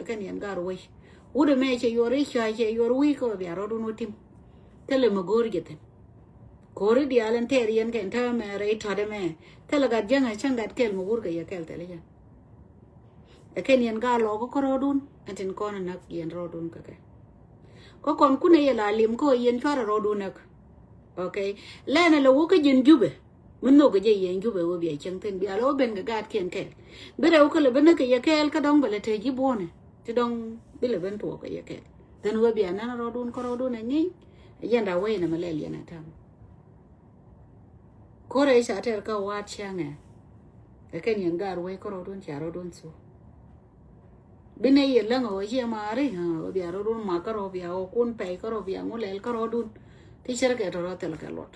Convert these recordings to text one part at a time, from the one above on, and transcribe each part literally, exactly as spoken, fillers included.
Kɛn yɛn gaat wec. Wut ɛmɛ cɛ yuɔr i̱ cua cɛ yuɔr wi̱i̱ kä bia rɔɔdun wä tim. Thilɛ mi go̱o̱r jɛ thi̱n. Ko̱ri diaal ɛn tɛɛr yɛn kɛn täämɛ rɛy tɔ̱t ɛmɛ. Thilɛ gat jäŋ ɛ cäŋ gat kɛl mi wur kɛ yɛ kɛl thilɛ jɛ. Ɛ kɛn yɛn gaat lɔɔk kä rɔɔdun ɛn tin kɔn ɛ näk yɛn rɔɔdun kä kɛ. Kä kɔn kunɛ yɛ la lim kä yɛn cuarɛ rɔɔdun näk. Okay. Lɛn ɛ lɛ wä kä ji̱n Jubɛ. Mi nhok kɛ jɛ yɛn Jubɛ wä bia cieŋ thi̱n bia lɛ wä ben kɛ gaatkiɛn kɛɛl. Bi rɛw kä lɛ bi näk kɛ yɛ kɛɛl kä dɔ̱ŋ bɛ lɛ te ji̱ buɔ̱nɛ ti dɔ̱ŋ bi lɛ ben tuɔɔk kɛ yɛ kɛɛl. Then wä bia nɛn rɔɔdun kä rɔɔdun ɛ ŋi̱ny. Ɛ jɛn da wä inɛ mɛ lɛl yɛn ɛ ta̱m. Ko̱rɛ i̱ ca tɛr kä wa̱a̱t cäŋɛ. Ɛ kɛn yɛn gaat wee kä rɔɔdun cia rɔɔdun thu. Bi nɛ yɛ läŋ ɛ wä ciɛ maari ɛ wä bia rɔɔdun mak kä rɔɔ bia wä kun pɛy kä rɔɔ bia ŋu lɛl kä rɔɔdun. Ti cär kɛ tɔ̱ rɔɔ thil kɛ luɔt.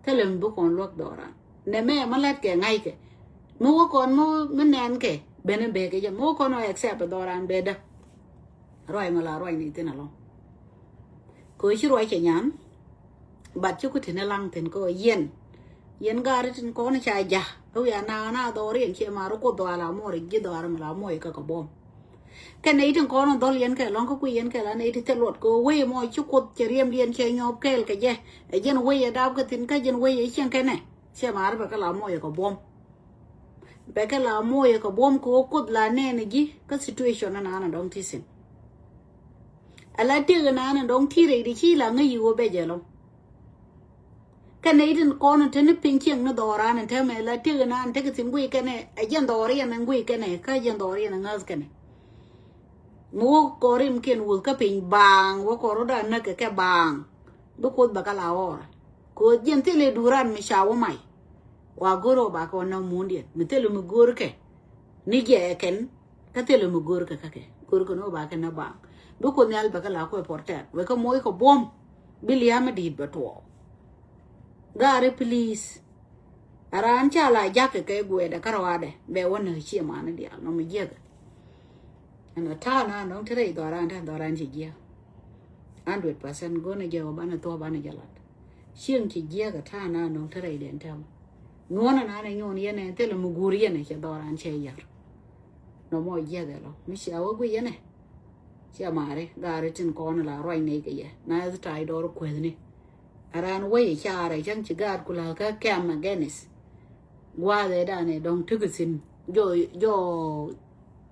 Thilɛ mi bi kɔn luäk dhɔran nɛ mɛ ma lat kɛ ŋa̱ckɛ. Mi wä kɔn mi nɛn kɛ ben in bekɛ jɛ mi wä kɔn ɔ accept dhɔran bedä. Ruac mi la ruac ni thin alɔŋ. Kɛ ci ruac kɛ nyan. But ci ku tin laŋ thin kɛ yɛn. Yɛn gari tin kɔn ca ja. Wi a na na dhɔr yɛn ci ma ru ku dhɔr la mor ji dhɔr mi la moy kɛ kɛ bom. Kɛ nɛ itin kɔn dhɔl yɛn kɛ lɔŋ kɛ ku yɛn kɛ la nɛ itin thil luɔt kɛ wei mɔ ci kuoth cɛ riɛm diɛn cɛ nyɔp kɛɛl kɛ jɛ. Ɛ jɛn wei ɛ dap kɛ thin kä jɛn wei ɛ cieŋ kɛ nɛ. Cɛ mar bɛ kɛ la moy kɛ bom. Bɛ kɛ la moy kɛ bom kɛ wä kuoth la nɛn ji̱ kä situation na na dɔŋ ti sin. Ala tëk na na dɔŋ ti rɛy di ci la ŋäc yi wä bɛ jɛ lɔŋ. Kɛ nɛ itin kɔn te ni piny cieŋ ni dhɔran te mɛ la tëk na te kɛ thin guic kɛnɛ ɛ jɛn dhɔr yɛn guic kɛnɛ kä jɛn dhɔr yɛn ŋäth kɛnɛ. Mi wä kɔr rim kiɛn wuth kä piny baaŋ wä kɔr wä dan näk kɛ kɛ baaŋ. Bi kuoth bɛ kä la ɣɔr. Kɛ wä jɛn thil i̱ duran mi ca wä may. Wa go̱r wä ba kɛ wä na mundiɛn mi thil mi go̱r kɛ. Ni jɛ kɛn kä thil mi go̱r kɛ kä kɛ go̱r kɛ ni wä ba kɛ na baaŋ. Bi kuoth nhial bɛ kä la kuɛ pɔr tɛr wɛ kä moc kɛ buɔm. Bi lia̱a̱ mi di̱i̱t bɛ tuɔɔk. Gaari please. A raan ca la jakä kɛ guɛɛdɛ kä rɔadɛ bɛ wä näk ciɛ mani diaal nɔmɔ jiäkɛ. Ɛn a ta̱a̱ na nɔŋ ti rɛy dhɔran te dhɔran ci jiäk. Hundred percent go̱n a jɛ wä banɛ thuɔ̱k banɛ jɛ lat. Cieŋ ci jiäk a ta̱a̱ na nɔŋ ti rɛy den tɛm. Nyuɔn a nan a nyuɔn yɛn ɛn thilɛ mi guur yɛn a cɛ dhɔran cɛ yar. Nɔmɔ jiäk ɛ lɔ mi cia wä gui yɛn ɛ. Cia mari gaari tin kɔn la ruac nɛy kɛ yɛ na ɛ thi tay dɔr kuethni. A raan wec i̱ carɛ cäŋ ci gaat ku la̱kä kɛm against. Gua̱a̱th ɛ danɛ dɔ̱ŋ tekɛ thi̱n jɔ jɔ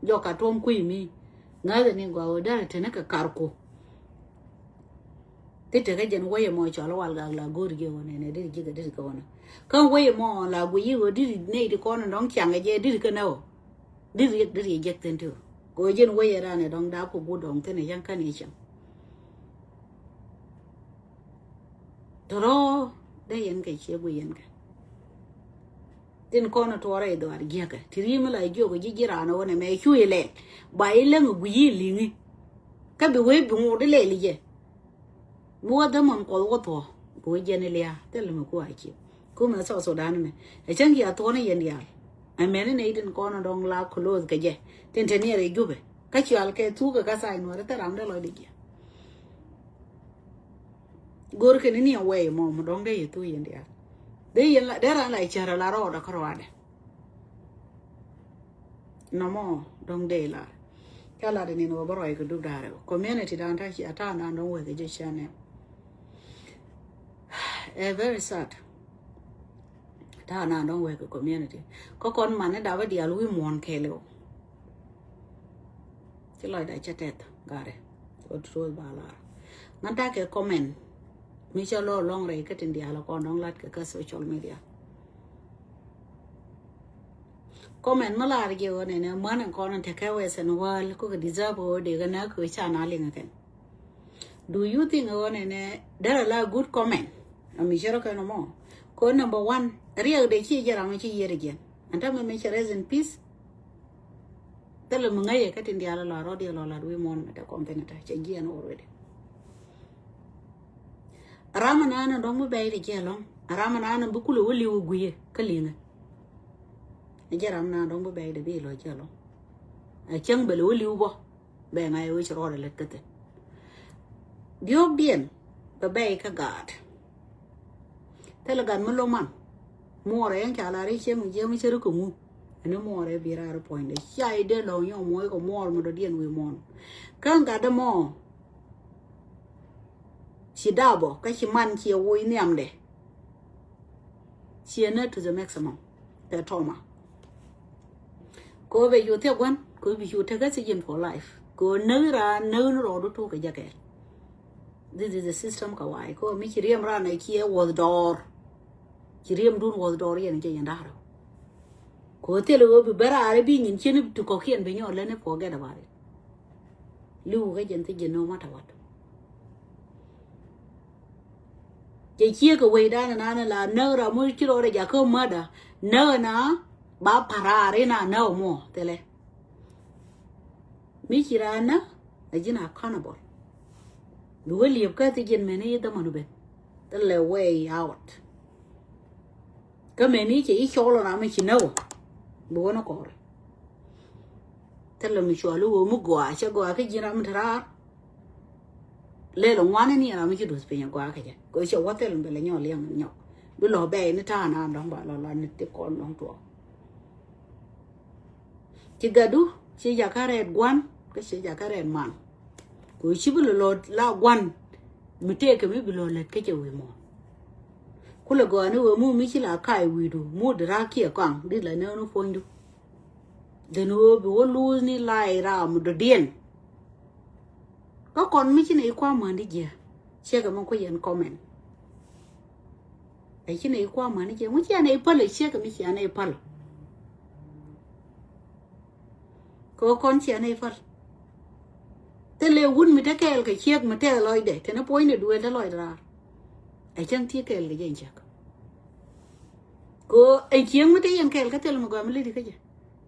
jɔ ka tuɔm kui̱ mi. Ŋäthɛ ni gɔaa wä derɛ teni kɛ karku. Ti tekɛ jɛn wec ɛmɔ cɔl wal gak la go̱o̱r jiɛ wä nɛnɛ diri ji̱ kɛ diri kɛ wä nɛ. Kä wec ɛmɔ la guiy yi wä diri nɛy ti kɔn dɔ̱ŋ ciaŋ kɛ jɛ diri kɛ nɛ wä. Diri diri jɛ jek thin ti wä. Kɛ wä jɛn wec ɛ danɛ dɔ̱ŋ dap kɛ guut dɔ̱ŋ thin ɛ cäŋ kän i̱ cäŋ. Tɔrɔ dee yɛn kɛ ciɛ guiy yɛn kɛ. Tin kɔn tuɔrɛ i̱ dhɔaar jiäkä ti ri̱i̱m la jiök ji̱ ji̱ raan ɣän ɛmɛ cu i̱ lɛl ba i̱ läŋ i̱ gui̱c i̱ li̱ŋi. Kä bi wee bi ŋot i̱ lɛl i̱ jɛ. Mi wä dhämɔn kuɔth wä thuɔ̱k bi wee jiɛn i̱ lia̱a̱ thil mi ku a ciëp. Kumɛ South Sudan mɛ ɛ cäŋ ci a thuɔ̱n i̱ yɛn diaal. Ɛ mɛn i̱ nɛy tin kɔn dɔŋ la close kɛ jɛ tin te niɛr i̱ Jubɛ. Kä cual kɛ thuk kɛ kä tha̱a̱c nuɔ̱ɔ̱ri thil ram dee lɔcdɛ jiɛ. Go̱o̱r kɛn ni ni a wɛy mɔ mɔ dɔ̱ŋ dee yɛ thu yɛn diaal. Dee yɛn la dee ran la cär la rɔɔdɛ kä rɔɔdɛ. Nɔmɔ dɔ̱ŋ dee lar. Ca lat ni ni wä bä rɔy kɛ dup da̱rɛ wä community dan ta ci a ta̱a̱ nan dɔ̱ŋ wek kɛ jɛ cɛ nɛ. Ɛ very sad. Ta̱a̱ nan dɔ̱ŋ wek kɛ community kä kɔn man ni dapä diaal wi̱i̱ muɔ̱ɔ̱n kɛɛliw. Ci lɔcda cä tɛth garɛ. Wä tutuuth ba lar ŋän takɛ comment. Mi cä lɔ lɔŋ rɛy kä tin diaal kɔn dɔŋ lat kɛ kä social media. Comment mi lar jiɛ wä nɛnɛ män in kɔn in tekɛ western world kukɛ deserve wä dee kɛ nä kɛ ca na liŋ kɛn. Do you think ɣän ɛnɛ derɛ la good comment? Ami cɛ rɔ kɛn mɔ. Kɔ number one riɛk de ci jɛ ram ci yier jiɛn. Ɛn tämɛ mi cɛ rest in peace. Thilɛ mi ŋäcɛ kä tin diaal lɔ rɔ diɛ lɔ lat wi̱i̱ muɔ̱n mɛ te kɔn thin ɛ te cɛ jiɛn already. Ram ɛnan ɛn dɔ̱ŋ mi bɛy ti jiɛ lɔ̱ŋ ram ɛnan ɛn bi kulɛ wä li̱w gui̱i̱ kä li̱ŋɛ. Ɛ jɛ ram ɛnan dɔ̱ŋ mi bɛy ti bi lɔ jiɛ lɔ̱ŋ. Ɛ cäŋ bɛ lɛ wä li̱w bɔ. Bɛ ŋa̱c wec rɔɔdɛ lät kä thil. Diɔ̱ɔ̱kdiɛn bɛ bɛy kä gaat. Thilɛ gat mi lo̱man. Muɔɔrɛ yɛn ca lar i̱ ciɛŋ mi jiɛm i̱ cä ri kä ŋu. Ɛn muɔɔr ɛ bi raar puɔ̱nydɛ. Cia i̱ dee lɔ̱ŋ yɔm muɔc kɛ muɔɔr mi dɔ̱diɛn wi̱i̱ muɔ̱ɔ̱n. Kä gatdä mɔ. Ci dap ɔ kä ci man ci ɛ woc nhiamdɛ. Ci ɛ nä to the maximum. Tɛ tɔma. Kɛ ɣöö bɛ cu thiɛ gua̱n kɛ ɣöö bi cu tek oxygen for life. Kɛ ɣöö näk raan näk ni rɔɔdu tuk kɛ jɛ kɛɛl. This is the system kɛ wa̱a̱ kɛ ɣöö mi ci riɛm raan ɛ ci ɛ wuɔth dɔɔr. Ci riɛmdun wuɔth dɔɔr yɛn jɛ yɛn da̱rä. Kɛ ɣöö thilɛ ɣöö bi bɛ raar i̱ bi nyin cien i̱ ti kɔ̱kiɛn bi nyɔɔl lɛn i̱ forget about it. Li̱w kä jɛn thi jɛn no matter what. Cɛ ciek kɛ wecdan ɛnan la näk ram mi ci rɔɔdɛ jakä murder näk ɛna ba pa̱ raar ina näk ɛmɔ thilɛ. Mi ci raan näk a ji̱n accountable. Bi wä liep kä thi jɛn mɛn i̱ dhamanu ben. Thilɛ way out. Kä mɛni cɛ i̱ cɔl ram mi ci näk ɔ bi wä ni kɔɔr. Thilɛ mi cual i̱ wä mi gɔaa cɛ gɔaa kä ji̱n ram mi te raar. Lɛl ŋuan ni ram mi ci duth piny gɔaa kä jɛ kɛ cɛ wä thil mi bɛ lɛ nyɔk liɛŋ nyɔk. Bi lɔ bɛy ni ta̱a̱ na dɔ̱ŋ ba lɔ la ni ti kɔn dɔ̱ŋ tuɔɔk. Ci gatdu ci jakä rɛɛt gua̱n kä ci jakä rɛɛt man. Kɛ ɣöö ci bi lɔ lɔ la gua̱n mi tëëkɛ mi bi lɔ lät kä cɛ wi̱i̱ muɔ̱ɔ̱n. Kulɛ gɔaa ni ɣöö mu mi ci la ka̱a̱c wi̱i̱du mu di ra̱a̱k kiɛ kɔaŋ di la näänu puɔ̱nydu. Dhen ɣöö bi wä luuth ni la i̱ raam dɔ̱diɛn. Kä kɔn mi ci nɛ i̱ kua̱r män di jiɛ ciɛkɛ mi kui̱ yɛn comment. Ɛ ci nɛ i̱ kua̱r män di jiɛ ŋu cia nɛ i̱ päl ɛ ciɛkɛ mi cia nɛ i̱ päl. Kɛ ɣöö kɔn cia nɛ i̱ päl. Thilɛ wut mi te kɛɛl kɛ ciek mi tɛth lɔcdɛ tɛn i̱ puɔ̱nydɛ duëël te lɔcdɛ raar. Ɛ cäŋ ti kɛɛl kɛ jɛ in ciek. Kɛ ɣöö ɛ cieŋ mi te yɛn kɛɛl kä thil mi gɔaa mi lidi kä jɛ.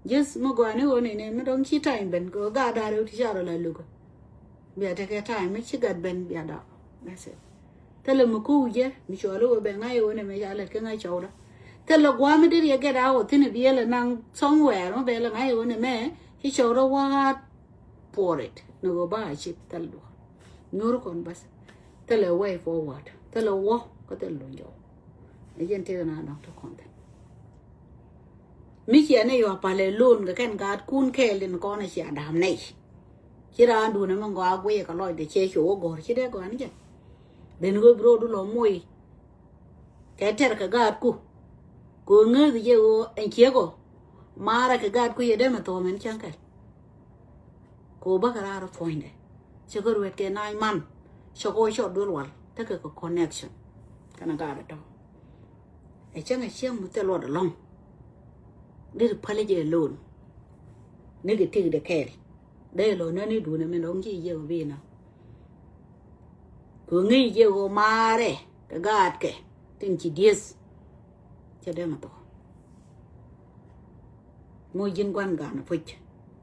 Ji̱th mi gɔaa ni ɣöö nɛnɛ mi dɔ̱ŋ ci time ben kɛ ɣöö gaat da̱a̱r ɣöö ti ca rɔ la lukä. Bia tekɛ time mi ci gat ben bia dap. That's it. Thilɛ mi ko̱w jɛ mi cuɔl i̱ ɣöö bɛ ŋa̱c i̱ ɣöö nɛmɛ ca lät kä ŋa̱c cɔwdä. Thilɛ gua̱a̱ mi deri ɛ get out thi̱n i̱ bi ɛ lɛ naŋ somewhere mi bɛ lɛ ŋa̱c i̱ ɣöö nɛmɛ ci cɔwdä wa̱a̱t puɔr it ni ɣöö ba a cip thilɛ duɔ̱ɔ̱r. Nyuur kɔn bäth. Thilɛ way forward. Thilɛ wä kä thilɛ luny jɔw. Ɛ jɛn tëë na dɔ̱ŋ te kɔn thi̱n. Mi cia nɛy yua palɛ lo̱o̱n kɛ kɛn gaatkun kɛɛl in kɔn cia da̱a̱m nɛy. Ci raan duun ɛmɛ ŋɔak guiyɛ kɛ lɔcdɛ ciɛ cu wä gɔ̱r ci dee gɔaa ni jɛ. Ben ɣöö bi ro̱o̱du lɔ moc. Kɛ tɛr kɛ gaatku. Kɛ ɣöö ŋääth jɛ ɣöö ɛn ciek ɔ. Maarɛ kɛ gaatku yɛ dee mɛ thɔɔm ɛn cäŋ kɛl. Kɛ ɣöö bäkɛ raar puɔ̱nydɛ. Cɛ kɛ ruet kɛ naany man. Cɛ kɛ wä cɔt duel wal tekɛ kɛ connection. Kɛnɛ gaat ɛ tɔ̱. Ɛ cäŋ ɛ cäŋ mi thil luɔt ɛlɔ̱ŋ. Deri päl jɛ lo̱o̱n. Ni kɛ tik dee kɛɛl. Dee lɔ nä ni duun ɛmɛ lɔ̱ŋ ji̱ jɛ ɣöö bi na. Kɛ ŋi̱i̱c jɛ ɣöö maarɛ kɛ gaatkɛ tin ci dieth. Cɛ dee mɛ thok. Moc ji̱n gua̱n ga̱a̱n puc.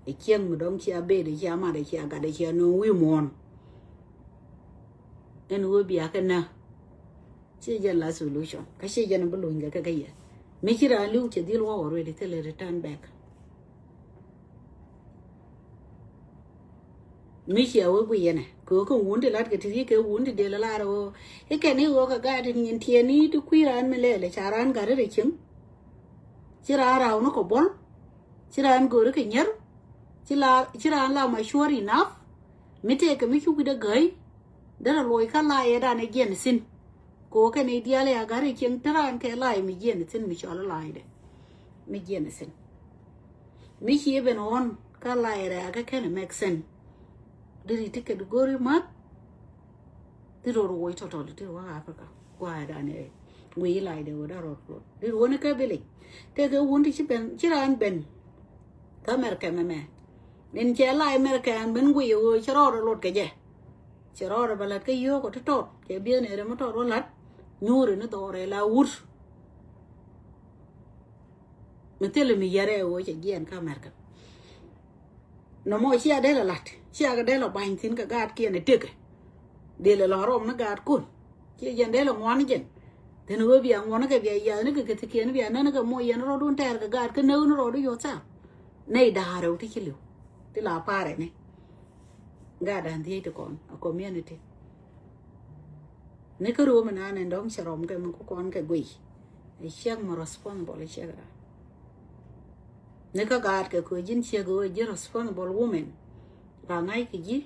Ɛ cieŋ mi dɔ̱ŋ cia bet ɛ cia mat ɛ cia gat ɛ cia nööŋ wi̱i̱ muɔ̱ɔ̱n. Ɛn ɣöö bia kɛ nä. Ci jɛn la solution kä ci jɛn bi luny kɛ kɛ kɛ yɛ. Mi ci raan li̱w cɛ dhil wä already thilɛ return back. Mi cia wä gui yɛnɛ kɛ ɣöö kɛ wun ti lat kɛ ti ri kɛ wun ti del lar ɣöö ikɛn i̱ ɣöö kɛ gaat in nyin tiɛɛni ti kui̱ raan mi lɛɛlɛ ca raan gat ri cieŋ. Ci raan raw ni kɛ buɔl. Ci raan go̱o̱ri kɛ nyier. Ci la ci raan la mature enough. Mi tëëkɛ mi ci wi̱cdɛ gäi. Derɛ luɔc kä la yɛ dan ɛ jiɛn thi̱n. Kɛ ɣöö kɛn i̱ diaal i̱ a gat ri cieŋ te raan kɛ la̱a̱c mi jiɛn thi̱n mi cɔl i̱ la̱a̱cdɛ. Mi jiɛn thi̱n. Mi ci i̱ ben ɣɔ̱n kä la̱a̱c rɛ̈ɛ̈kä kɛn ɛ make sense. Deri ti kɛ di go̱ri ma̱th. Ti ror woc tɔ̱tɔ̱ ti wä Africa. Gua̱a̱ dan ɛ guiy i̱ la̱a̱cdɛ wä da ror ror. Deri wä ni kɛ village. Tëëkɛ wun ti ci ben ci raan ben. Kä America mɛmɛ. Min cɛ la̱a̱c America ɛn ben guiy ɛ wä ci rɔɔd ɛ lot kɛ jɛ. Cɛ rɔɔdɛ bɛ la̱t kä yio̱o̱k ɔ ti tɔt cɛ bieth nɛɛrɛ mi tɔt wä la̱t. Nyuuri ni dhɔrɛ la wut. Mi thilɛ mi yɛrɛ ɛ wä cɛ jiɛɛn kä America. Nɔmɔ cia dee lɛ la̱t cia kɛ dee lɛ ba̱ny thi̱n kɛ gaatkiɛn ɛ tëkɛ. Dee lɛ lɔ rɔm ni gaatkun. Ciɛ jɛn dee lɛ ŋuan jɛn. Thin ɣöö bia ŋuɔ̱n kɛ bia yath ni kɛ kɛ thikiɛn bia nän kɛ moc yɛn rɔɔdun tɛɛr kɛ gaat kä näk ni rɔɔdu yothɛl. Nɛy da̱a̱r rɛw ti ci li̱w ti la parɛ ni. Gaat da̱a̱n dhiec ti kɔn a community. Ni kä ruɔ̱m inan in dɔ̱ŋ cɛ rɔm kɛ mi ku kɔn kɛ guiy. Ɛ ciɛk mi responsible ɛ ciɛk ɛ. Ni kä gaat kɛ kɛ ji̱n ciek ɣöö ji̱ responsible women. La ŋa̱c kɛ ji̱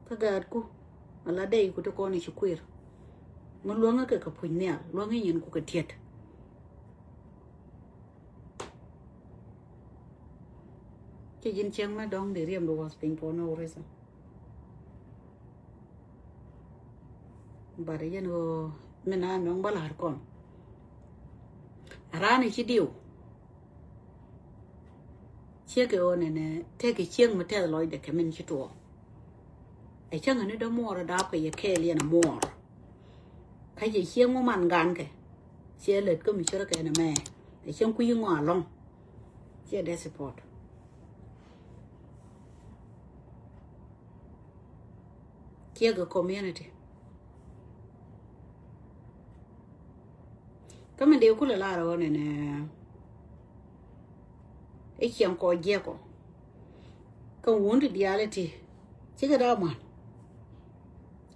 kä gaatku. Ala dɛy ku ti kɔn i̱ ci kuir. Mi luäŋä kɛ kɛ puc nhial luäŋä nyin ku kɛ tiet. Ci ji̱n ciek mɛ dɔ̱ŋ di riɛm di was piny for no reason. But yɛn ɣöö mi na nɔŋ bä la̱r kɔn. A raan i̱ ci diw. Ciek ɛ ɣöö nɛnɛ tɛk i̱ ciek mi tɛth lɔcdɛ kɛ min ci tuɔɔk. Ɛ cäŋ ni dämuɔɔr ɛ daap kɛ yɛ kɛɛl yɛn ɛ muɔɔr. Kä cɛ ciek ŋuman gankɛ. Ciɛ lät kä mi cärä kɛ nɛ mɛ. Ɛ cäŋ kui̱ ŋɔa lɔ̱ŋ. Ciɛ dee support. Ciek ɛ community. Kä mi dee kulɛ lar ɣöö nɛnɛ i̱ ciɛŋ kɔ jiɛkɔ. Kä wun ti diaal iti cikɛ daa man.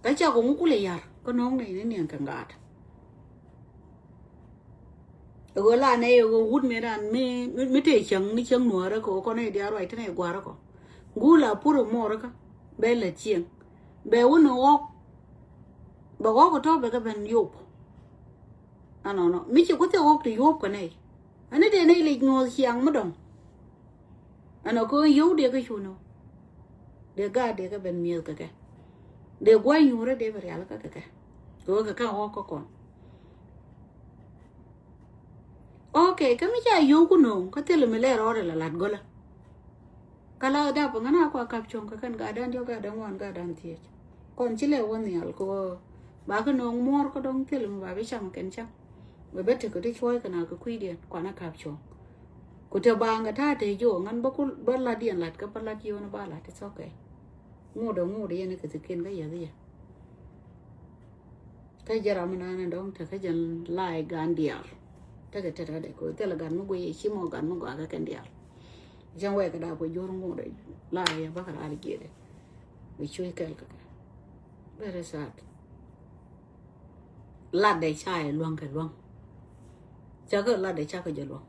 Kä cakɔ ŋu kulɛ yar kä no̱o̱ŋ ni ni niɛn kɛ ŋaat. Ɛ ɣöö la nɛ ɛ ɣöö wut mëë dan mi mi tëë cäŋ ni cäŋ nuäärä kɛ ɣöö kɔn ɛ diaal ruac tɛn ɛ gua̱a̱rä kɔ. Guul a pur ɛ muɔɔrä kä bɛ lät cieŋ bɛ wun ni ɣɔk. Bɛ ɣɔk ɛ tɔ̱ bɛ kɛ ben yop. Anɔnɔ mi ci ku thil ɣɔk ti yop kɛ nɛy. Ani dee nɛy lec ŋuɔth ciaŋ mi dɔ̱ŋ. Ɛn ɔ kɛ ɣän yio̱w dee kä cunä. Dee gaat dee kä ben mi̱eth kɛ kɛ. Dee gua̱c nyuurä dee bɛ rial kä kɛ kɛ. Kɛ ɣöö kɛ kä ɣɔ̱k kä kɔn. Ok, kä mi ca yio̱w ku no̱o̱ŋ kä thilɛ mi lɛ rɔɔdɛ la la̱t gölä. Kä la dap ŋän a kua kap cuɔ̱ŋ kä kɛn gatdan diɔ̱k gatdan ŋuan gatdan thiec. Kɔn ci lɛ wä nhial kɛ ɣöö ba kä no̱o̱ŋ muɔ̱ɔ̱r kä dɔ̱ŋ thilɛ mi ba bi cam kɛn cam. Bɛ bä tekɛ ti cuɔ̱ɔ̱c kɛ na kɛ kui̱diɛn kuanä kap cuɔ̱ŋ. Ku te baaŋ kɛ ta̱a̱ te jiɔ ŋän bä kul bä lat yɛn lat kä bä lat yio̱n ba lat, it's okay. Ŋut ɛ ŋut yɛn kɛ thi̱kiɛn kä yɛth yɛ. Kä jɛ ram mi naan in dɔ̱ŋ tekɛ jɛ la̱a̱c gan diaal. Tekɛ tet kä dɛ kɛ thilɛ gan mi guiy yɛ ci mɔ gan mi gɔaa kä kɛn diaal. Cɛn wɛɛkɛ da̱a̱ kuɛ jor ŋut ɛ la̱a̱c yɛ bäkɛ raar jiɛdɛ. Bi cuc kɛl kɛ kɛ. Very sad. Latdɛ ca yɛ luäŋ kɛ luäŋ. Cakɛ latdɛ cakɛ jɛ luäŋ.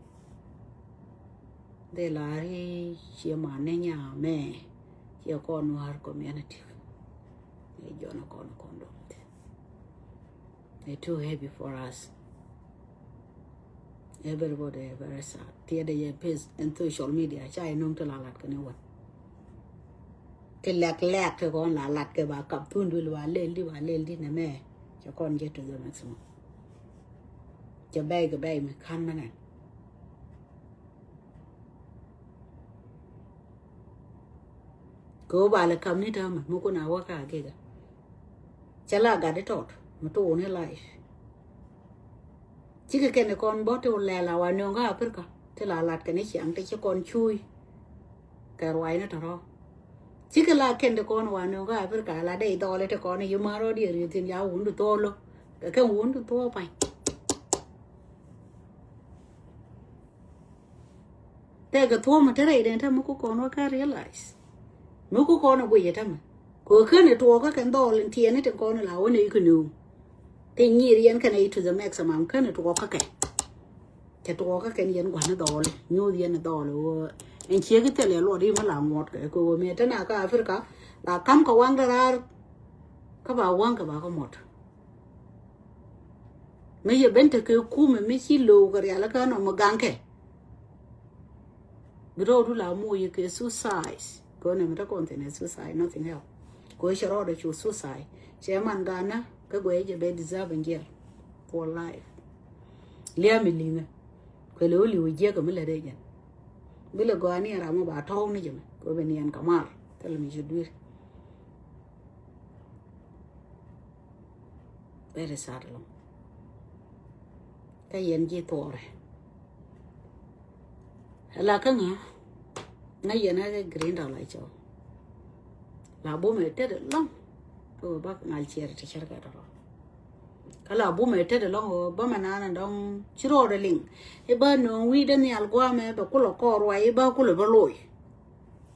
Dee la̱r i̱ ciɛ man ni nyamɛ ciɛ kɔn war community. Ɛ jɔn kɔn kɔn dɔ̱ŋ. Ɛ too heavy for us. Everybody very sad. Tiɛɛdɛ yɛ page and social media ca yɛ no̱o̱ŋ ti la lat kɛ ni wän. Ti lɛk lɛk ti kɔn la lat kɛ ba kap thun duël ba lel di ba lel di nɛ mɛ. Cɛ kɔn jɛ to the maximum. Cɛ bɛy kɛ bɛy mi ka̱n mɛ nɛn. Kɛ ɣöö ba lɛ kap ni täämɛ mi kun a wä ka a gikɛ. Cɛ la gat di tɔt mi tuun ni life. Cikɛ kɛn ikɔn bä ti wä lɛl a wa nööŋ kä Africa ti la lat kɛn i̱ ciaŋ ti ci kɔn cuuy. Kɛ ruacni tɔ̱rɔ̱ cikɛ la kɛn ti kɔn wa nööŋ kä Africa la dee idhɔɔli ti kɔn i̱ yi mär rɔ̱ diɛ ri̱i̱ thi̱n ya wun ti thuɔɔl lo̱. Kɛ kɛn wun ti thuɔɔl pa̱ny. Tɛkɛ thuɔ̱ɔ̱mɛ te rɛy den te mi ku kɔn wä kä realize. Mi ku kɔn wä guiyɛ te mi kɛ kän ɛ tuɔɔkä kɛn dhɔl in tiɛɛni tin kɔn la wä nɛy kä nööŋ. Ti nyiir yɛn kɛn ɛ to the maximum kän ɛ tuɔɔkä kɛ. Cɛ tuɔɔkä kɛn yɛn gua̱n dhɔl nyuuth yɛn dhɔl wä. Ɛn ciek i̱ thil yɛ luɔt i̱ mi la ŋuɔt kɛ kɛ wä mi te na kä Africa la kam kɛ waŋ dɛ raar. Kä ba waŋ kɛ ba kä muɔt. Mi yɛ ben tekɛ kumɛ mi ci lo̱o̱ kɛ rial kä nɔ mi gaŋkɛ. Bi rɔɔdu la moc yɛ kɛ suicide. Kɛ ɣöö nɛ mi te kɔn thin ɛ suicide, nothing else. Kɛ ɣöö cɛ rɔɔdɛ cu suicide cɛ man ganä kä guɛ jɛ bɛ deserve in jail for life. Liam mi liŋä kuɛ lɛ wä liw jiɛk mi lɛ rɛ jɛn. Bi lɛ gɔaa ni ram mi ba tɔw ni jɛ mɛ kɛ ɣöö bɛ niɛn kɛ mar thilɛ mi ci duir. Very sad lɔŋ. Kä yɛn ji̱ thuɔɔrɛ. La kä ŋa ŋa yɛn ɛ green dollar cɔ. La bumɛ tet lɔŋ. Kɛ bak ŋal ciɛr ti cɛr kɛ tɔrɔ. Kä la bumɛ tet lɔŋ ɣöö bä mɛ naan dɔŋ ci ro̱o̱dɛ liŋ. I̱ bä nööŋ wi̱i̱dɛ nhial guamɛ bɛ kulɛ kɔɔr wa i̱ bä kulɛ bä loc.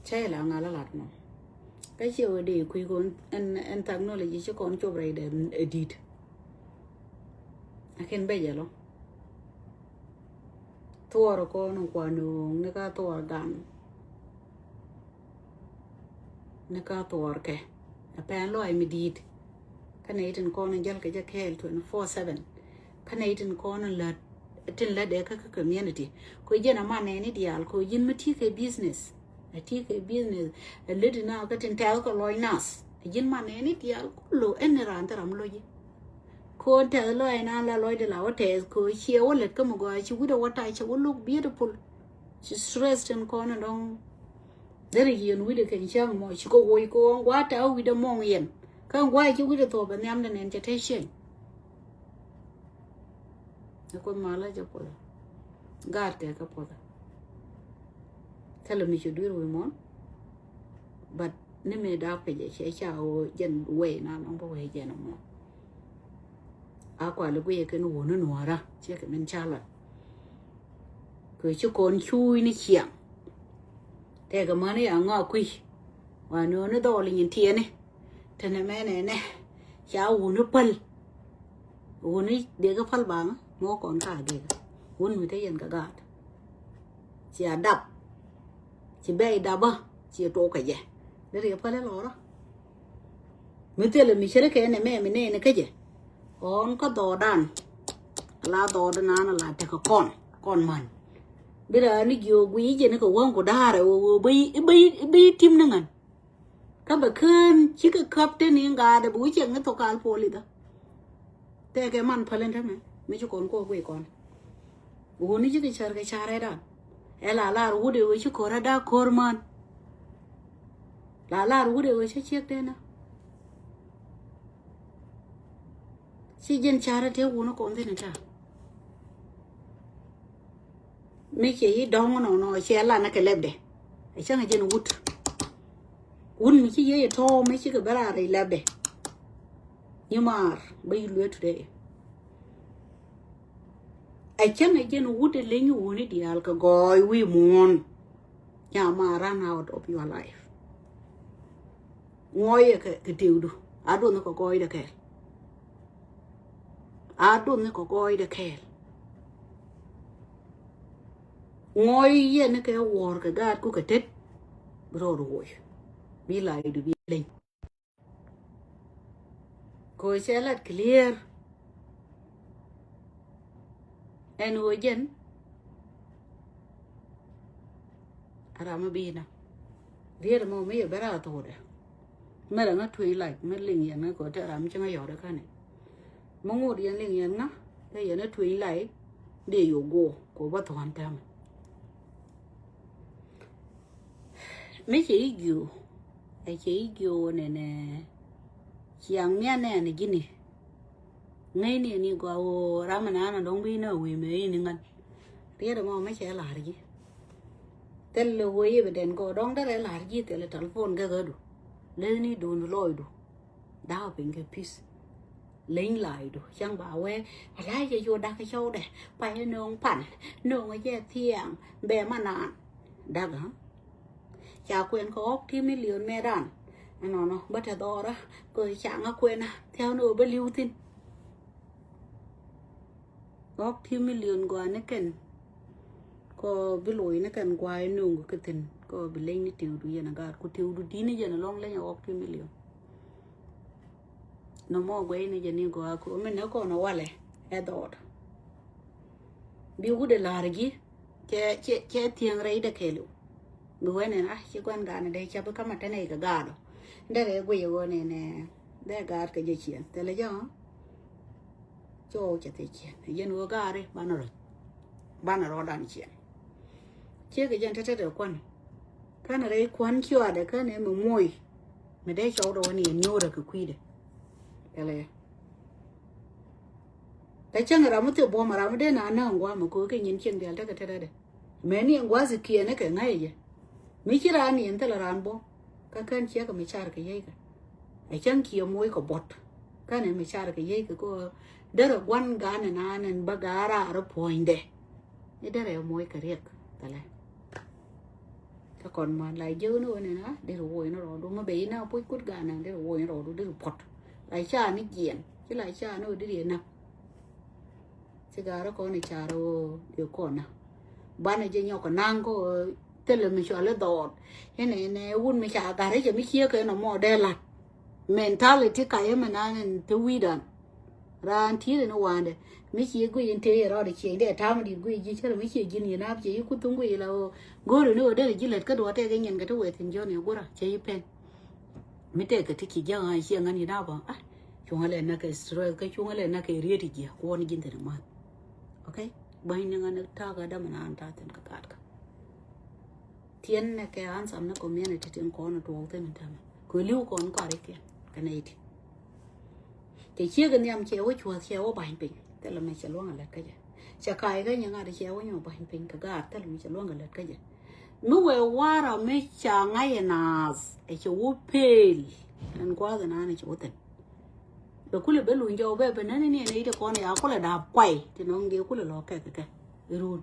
Cä ilɛ ŋa̱l ɛ lat nɔ. Kä ciɛ wee dee kui̱ kɔn ɛn, ɛn technology ci kɔn cop rɛydɛ ɛ di̱t. Lakin bɛ jɛ lɔ. Thuɔɔr kɔn in kuan nööŋ ni ka thuɔɔr gan. Ni ka thuɔɔr kɛ. Ɛ pɛn lɔaac mi di̱i̱t. Kä nɛy tin kɔn in jäl kɛ jɛ kɛɛl twenty four seven. Kä nɛy tin kɔn in lät, tin lät dee kä kä community. Kɛ jiɛn a man nɛy ni diaal kɛ ji̱n mi ti kɛ business. A ti kɛ business. A lät in a kä tin tɛth kɛ lɔc nath. A ji̱n man nɛy ni diaal kulo ɛn ni raan thil ram lo̱c. Ko̱n tɛth lɔaac na la lɔcdɛ la wä tɛth kɛ ciɛ wä lät kä mi gɔaa ci wi̱cdɛ wä tac cɛ wä look beautiful. Ci stress tin kɔn in dɔ̱ŋ. Deri yien wi̱cdɛ kɛn cäŋ mɔ ci kɛ woc kɛ ɣöö ŋua̱a̱ tɛth wi̱cdɛ mɔŋ yɛn. Kä ŋua̱a̱ ci wi̱cdɛ thuɔ̱k bɛ nhiamdɛ nɛn cɛ te cieŋ. Ni Kuoth malä jɛ puɔth. Gaat kɛ kä puɔth. Thilɛ mi ci dui̱r wi̱i̱ muɔ̱ɔ̱n. But ni mëë dap kɛ jɛ cɛ ca ɣöö jɛn wee na nɔŋ bä wee jɛn muɔ̱ɔ̱n. A kual i̱ guiyɛ kɛn wuni nuɔ̱ɔ̱rä ciɛ kɛ min ca lat. Kɛ ci kɔn cuuc ni ciaŋ. Tɛkɛ mäni ya ŋɔak kui̱. Wa nööni dhɔɔl nyin tiɛni. Tɛnɛ mɛnɛ nɛ ca wuni päl. Wuni dee kä päl baŋä mɔ kɔn ka dee kä wun mi te yɛn kä gaat. Cia dap. Ci bɛy dapä ci tok kɛ jɛ. Dee riɛ päl lɔrä. Mi thilɛ mi cɛ ri kɛ nɛ mɛ mi nɛɛni kä jɛ. Kɔn kä dhɔɔdan. La dhɔɔdan naan la tekɛ kɔn kɔn man. Bi raan ni jiök guiy jɛ ni kɛ wäŋ ku da̱a̱rɛ wee wee bä yi bä yi bä yi tim ni ŋän. Kä bɛ kään cikɛ käp te ni ŋa̱a̱dɛ bi wi̱cɛ ŋä thok kal puɔl i̱dä. Tɛkɛ man päl in tämɛ mi ci kɔn kuɔk guiy kɔn. Wuni cikɛ cär kɛ cär rɛdan. Ɛ la lar wut ɛ wee ci ko̱r rɛda ko̱r män. La lar wut ɛ wee ci ciek tena. Ci jiɛn cär rɛ tëë wuni kɔn thin in ta̱a̱. Mi ciɛ yi dɔ̱ŋ nɔnɔ ciɛ lanä kɛ lɛpdɛ. Ɛ cäŋ ɛ jɛn wut. Wut mi ci yee tɔ̱ mi cikɛ bä raar i̱ lɛpdɛ. Nyi maar bä yi luee today. Ɛ cäŋ ɛ jɛn wut ɛ leny wuni diaal kɛ gɔɔy wi̱i̱ muɔ̱ɔ̱n. Nya maar run out of your life. Ŋɔɔyɛ kɛ kɛ tëëkdu a duɔth ni kɛ gɔɔydɛ kɛɛl. A duɔth ni kɛ gɔɔydɛ kɛɛl. Ŋɔɔyɛ ni kɛ wuɔ̱ɔ̱r kɛ gaatku kɛ tet. Bi rɔɔd woc bi la idu bi leny. Kɛ cɛ lat clear. Ɛn ɣöö jɛn a ram mi bi̱i̱na. Riet mɔ mi yɛ ben a thokdɛ. Mi rɛ ŋä tueny lac mi liŋ yɛn ŋä kɛ te ram mi ci ŋä yɔt ɛ kani. Mi ŋut yɛn liŋ yɛn ŋä kɛ yɛn ɛ tueny lac. Dee yɛ guɔ kɛ bä thuɔ̱n täämɛ. Mi cɛ i̱ jiö ɛ cɛ i̱ jiö nɛnɛ. Ciaŋ mian nɛɛn ji̱ni. Ŋäcni ni gɔaa ɣöö ram mi naan a dɔ̱ŋ bi nä wi̱i̱ mëë in iŋän. Riet ɛmɔ mi cɛ la̱r ji̱. Thil ɣöö i̱ bi dɛn gɔɔ dɔ̱ŋ derɛ la̱r ji̱ thil telephone gäkädu. Lethni duun lɔɔcdu. Da̱a̱ piny kɛ peace. Leny la̱a̱cdu cäŋ ba wee a la̱a̱c jɛ cu da̱k cɔwdɛ pay nööŋ pan nööŋ jɛ thiaŋ bɛ ma naan. Da̱k ɣä. Ca kuɛn kɛ ɣɔ̱k ti million mɛ ran. Ɛnɔnɔ bä te dhɔra kɛ ca ŋa kuɛn a thia̱w ni ɣöö bä li̱w thi̱n. Ɣɔ̱k ti million gɔaa ni kɛn. Kɔ bi loc ni kɛn guay nuŋ kɛ thi̱n kɔ bi leny ni tiwdu yɛn a gaat ku tiwdu di̱t ni jɛn a lɔŋ leny a ɣɔ̱k ti million. Nɔmɔ guay ni jɛn ni gɔaa ku mi ni kɔn a walɛ ɛ dhɔɔt. Bi wut ɛ la̱r ji̱ cɛ cɛ cɛ thieŋ rɛy dɛ kɛɛliw. Bi wee nɛn a ci gua̱n gaatni dee cɛ bi kamɛ tɛnɛ ikɛ gaatdɔ. Dee rɛy guiy ɛ wee nɛn ɛ dee gaat kɛ jɛ ciɛn thilɛ jɛ ɣä. Cɔw cɛ thiec ciɛn yɛn ɣöö gaari banɛ rɔ banɛ rɔɔdan ciɛn. Ciek kɛ jɛn tetet kɛ kuan. Känɛ rɛy kuan cuaadɛ känɛ mi moc. Mi dee cɔwdɛ wä ni yɛn nyo̱o̱rɛ kɛ kui̱dɛ. Kɛlɛ yɛ. Ɛ cäŋ ram mi thil buɔ̱m ram mi dee na näk ŋuam mi ko̱o̱k kɛ nyin cieŋ diaal tekɛ tetdɛ. Mɛ ni ɛn gua̱th ikiɛn ikɛ ŋäc jɛ. Mi ci raan ni ɛn thilɛ raan buɔ̱m kä kän ciek kɛ mi car kɛ yiec kɛ. Ɛ cäŋ ciɛ moc kɛ buɔ̱t kän ɛ mi car kɛ yiec kɛ kɛ ɣöö derɛ gua̱n gan ɛn an ɛn bä ga̱a̱ raar puɔ̱nydɛ. I̱ derɛ moc kɛ riɛk thilɛ. Kä kɔn man la jiäk ni ɣöö nɛn a derɛ woc ni rɔɔdu mi bɛ i̱ na puc kut gan ɛn derɛ woc ni rɔɔdu derɛ puɔ̱t. La ca ni jiɛn ci la ca ni ɣöö derɛ i̱ na. Ci ga̱a̱rä kɔn i̱ carɛ ɣöö i̱ kɔn na. Banɛ jɛ nyɔk kɛ naŋ kä thilɛ mi cɔal i̱ dhɔɔt. Inɛ inɛ wun mi ca gat rɛcɛ mi ciek kɛ nɔmɔ dee lat. Mentality ka yɛ mi nan in te wi̱i̱dan. Raan ti̱i̱t in wandɛ mi ci guiy in te yɛ rɔɔd cieny dee tam dit guiy ji̱ cärɛ mi ci ji̱n yɛ nap cɛ yi kuth in guiy la ɣöö go̱o̱ri ni ɣöö derɛ ji̱ lät kä duɔ̱ɔ̱tɛ kɛ nyin kɛ ti wee thi̱n jiɔn yɛ gura cɛ yi pen. Mi tɛk kɛ ti ci jiäk ɣän ciɛ ŋän yɛ nap ɣän ah cuŋä lɛ näk kɛ stress kä cuŋä lɛ näk kɛ riet i̱ jiɛ kuɔn ji̱n thi̱n i̱ math. Okay. Bäny ni ŋän ta̱a̱ kä dämɛ naan ta̱a̱ thi̱n kä gat kä. Tiɛn nɛ kɛ ansam ni community tin kɔn tuɔɔk thin in tämɛ kɛ li̱w kɔn kɔrikiɛn kɛ nɛy ti. Cɛ ciek in nhiam cɛ wä cuɔth cɛ wä ba̱ny piny thilɛ mɛ cɛ luäŋ a lät kä jɛ. Cɛ ka̱a̱c kä nyi ŋa̱t cɛ wä nyɔ ba̱ny piny kɛ gaat thilɛ mɛ cɛ luäŋ a lät kä jɛ. Mi wee warɛ mi ca ŋa̱c in naath ɛ cɛ wä pel. Ɛn gua̱a̱th in naan ɛ cɛ wä thin. Bɛ kulɛ ben luny jɔw bɛ ben nani ni ɛn iti kɔn ya kulɛ da̱a̱p kuay ti nɔŋ gee kulɛ lɔ kɛk kɛ run.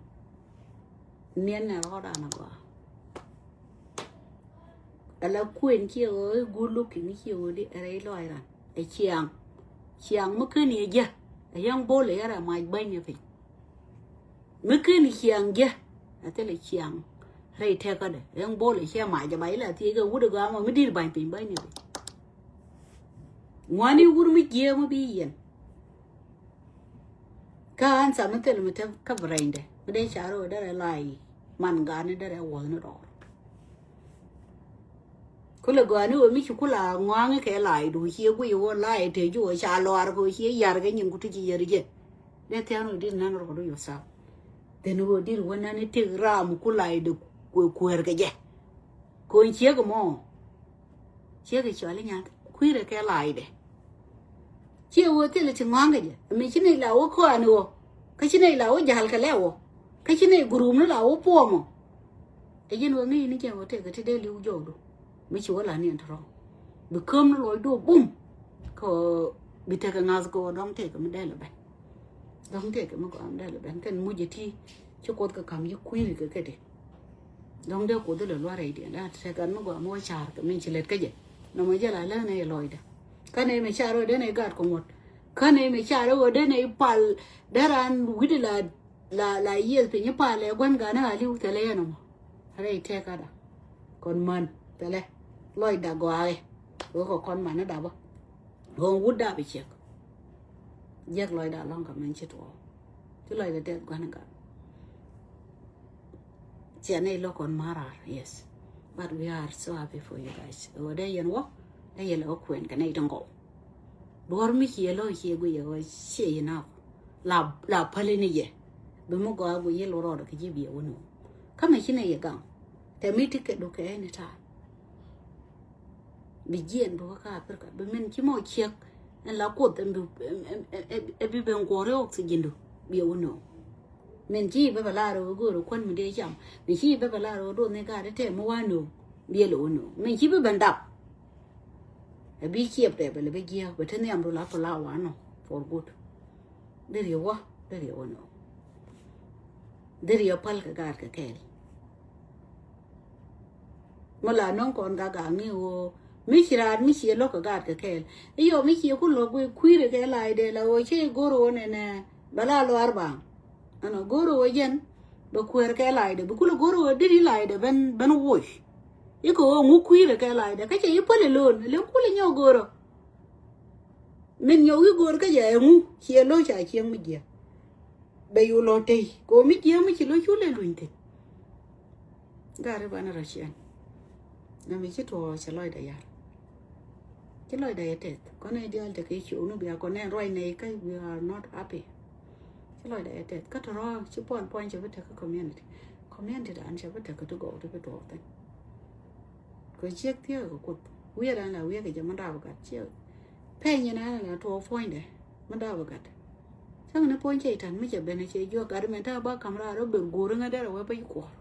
Niɛn nɛ rɔɔdan a gɔaa. Ala kuen ciɛ ɣöö i̱ good looking ciɛ ɣöö di ɛ rɛy lɔc ran ɛ ciaŋ. Ciaŋ mi ken yɛ jɛ ɛ yɛŋ bol ɛ yɛrɛ mac bäny ɛ piny. Mi ken ciaŋ jɛ ɛ thilɛ ciaŋ rɛy tɛkädɛ ɛ yɛŋ bol ɛ ciɛ mac ɛ ba ilɛ thiec kɛ wut ɛ gɔaa mɔ mi di̱t ba̱ny piny bäny ɛ piny. Ŋuani wur mi jiee mi bi yɛn. Kä answer mi thil mi te kä braindɛ mi dee ca rɔ derɛ lai man gani derɛ wuɔth ni dɔɔr. Kulɛ gɔani wä mi ci kula ŋɔaŋi kɛ lai du cie guiy wä lai te ju wä ca luar kɛ wä cie yar kɛ nyin ku ti ci yar jɛ. Dee thian wä dir nan rɔ du yourself. Then wä dir wä nan itik ram ku lai de kuɛr kɛ jɛ. Kɔn ciek mɔ. Ciek i̱ cɔal i̱ nyath kui̱rɛ kɛ la̱a̱cdɛ. Ciɛ wee thilɛ ti ŋɔaŋ kɛ jɛ mi ci nɛy la wä kɔaani wä. Kä ci nɛy la wä ja̱l kɛ lɛ wä. Kä ci nɛy gurum ni la wä puɔmɔ. Ɛ jɛn wä ŋi̱i̱c ni jɛn wä tɛkɛ ti dee li̱w jɔwdu. Mi ci wä la niɛn ti rɔ̱ŋ bi käm ni lɔcdu bum. Kɛ bi tekɛ ŋa̱th kɛ wä dɔ̱ŋ tɛkɛ mi dee lɛ ben. Dɔ̱ŋ tëëkɛ mi gɔaa mi dee lɛ ben kɛn muc ɛ ti ci Kuoth kɛ ka̱m yi kui̱ri kɛ kɛ ti. Dɔ̱ŋ dee Kuoth ilɛ lua̱r rɛydiɛn dee a tɛk ɛn mi gɔaa mi wä ca̱r kɛ min ci lɛt kä jɛ. Nɔmɔ jɛ la lɛ nɛ ilɔcdɛ kä nɛ mi ca̱r wä dee nɛ igat kɛ ŋuɔ̱t kä nɛ mi ca̱r wä dee nɛ ipal dee ran wi̱cdɛ la la la yiëth piny ipal ɛ gua̱n gan ɛ ɣaliw thɛlɛ yɛn ɔmɔ. Rɛy tɛk kä da kɔn män thɛlɛ lɔcda gɔaa ɛ wä kɛ kɔn man ɛ dapä. Ɣöö wut dap iciek. Jiɛk lɔcda lɔ̱ŋ kɛ mɛn ci tuɔɔk. Ci lɔcda tɛth gua̱n gat. Ciɛ nɛy lo̱k kɔn ma̱raar, yes. But we are so happy for you guys. Ɣöö dee yɛn wä dee yɛn lɛ wä kuɛn kɛ nɛy ti ŋɔw. Duɔ̱r mi ciɛ lo̱k ciɛ guic ɛ ɣöö ciɛ yɛn a la la päli ni yɛ. Bi mi gɔaa guic yɛ lo̱k rɔɔdɛ kɛ ji̱ biɛ wä ni wä. Kä mɛ ci nɛy yɛ gaŋ. Tɛ mi ti kɛ dukɛ anytime. Bi jiɛn bi wä kä Africa bi min ci mɔ ciek. Ɛn la Kuoth ɛn bi ɛ bi ben kuɔri oxygen du bi ɛ wä no̱o̱ŋ. Min ci bɛ bɛ lar ɛ wä go̱o̱r ɛ kuän mi dee cam min ci bɛ bɛ lar ɛ wä duɔth ni gaat ɛ tɛm mi wa no̱o̱ŋ. Bi ɛ lɛ wä no̱o̱ŋ min ci bɛ ben dap. Ɛ bi ciɛp tɛ bɛ lɛ bɛ jiɛk bɛ te nhiam du la pɛ la wa nɔ for good. Deri wä deri wä nɔ. Deri päl kɛ gaat kɛ kɛɛl. Mi la nɔŋ kɔn ka gaŋ ni ɣöö mi ci raat mi ci lo̱k kɛ gaat kɛ kɛɛl. Iyɔ mi ci ku lo̱k guiy kui̱ri kɛ la̱a̱cdɛ la ɣöö ci go̱r ɣöö nɛnɛ bɛ la luaar baŋ. Ɛnɔ go̱r ɣöö jɛn bɛ kueer kɛ la̱a̱cdɛ bi kulɛ go̱r ɣöö deri la̱a̱cdɛ ben ben woc. Ikɛ ɣöö ŋu kui̱ri kɛ la̱a̱cdɛ kä cɛ yi päl ilon ilin kulɛ nyɔk go̱rä. Min nyɔk wi̱i̱ go̱o̱r kä jɛ ɛŋu ciɛ lo̱c ca cieŋ mi jiääk. Bɛ yu lɔ tey kɛ ɣöö mi jiääk mi ci lo̱c cu lɛ luny thi̱n. Gari banɛ rɔ ciɛn. Nɛ mi ci tuɔɔk cɛ lɔcdɛ yar. Ci lɔcdɛ yɛ tɛth kɔn ɛ diaal tekɛ ciökni bia kɔn ɛ ruac nɛy kä we are not happy. Ci lɔcdɛ yɛ tɛth kä tɔ̱rɔ̱ ci puɔl puɔ̱ny cɛ bi tek kä community. Community dan cɛ bi tek kä ti gɔw ti bi tuɔɔk thi̱n. Kɛ ciek thiek kɛ Kuoth wiɛɛr ɛn la wiɛɛk kɛ jɛ mi dap gat ciek. Pɛny in ɛn la tuɔɔk puɔ̱nydɛ mi dap gat. Cäŋ ni puɔ̱ny cɛ itan mi cɛ ben cɛ jiɔk gat mɛ ta̱a̱ ba ka̱m raar ɔ ber go̱o̱r iŋä derɛ wee piny kuɔɔr.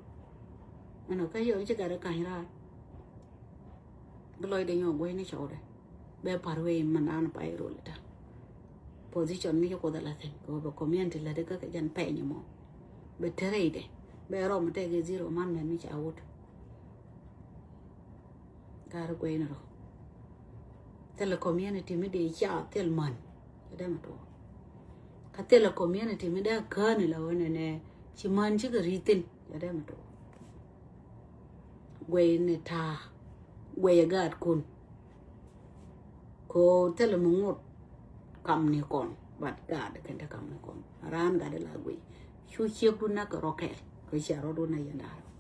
Ɛn ɔ kä yɔ ci gat i̱ ka̱ny raar. Bi lɔcdɛ nyɔk guäcni cɔwdɛ. Bɛ pa̱r wee in mɛn an pay rol ita. Position mi ci Kuoth ala thin kɛ wä bɛ community lät ikä kɛ jɛn pɛny mɔ. Bɛ te rɛydɛ bɛ rɔm tɛk i̱ zero man mɛn mi ca wut. Kar guɛy ni rɔ thilɛ community mi dee ca thil man. Kɛ dee ma tuɔ ka thilɛ community mi dee käni la wä nɛnɛ ci man cikɛ ri thin. Cɛ dee mi tok. Guɛy ni ta̱a̱. Guɛy ɛ gaatkun. Ko thilɛ mi ŋot. Kam ni kɔn. But gaat kɛn te kam ni kɔn. Raan gaat la guɛy. Cu ciekdun na kɛ rɔ kɛɛl. Kɛ cia rɔɔdun na yɛn da̱a̱r.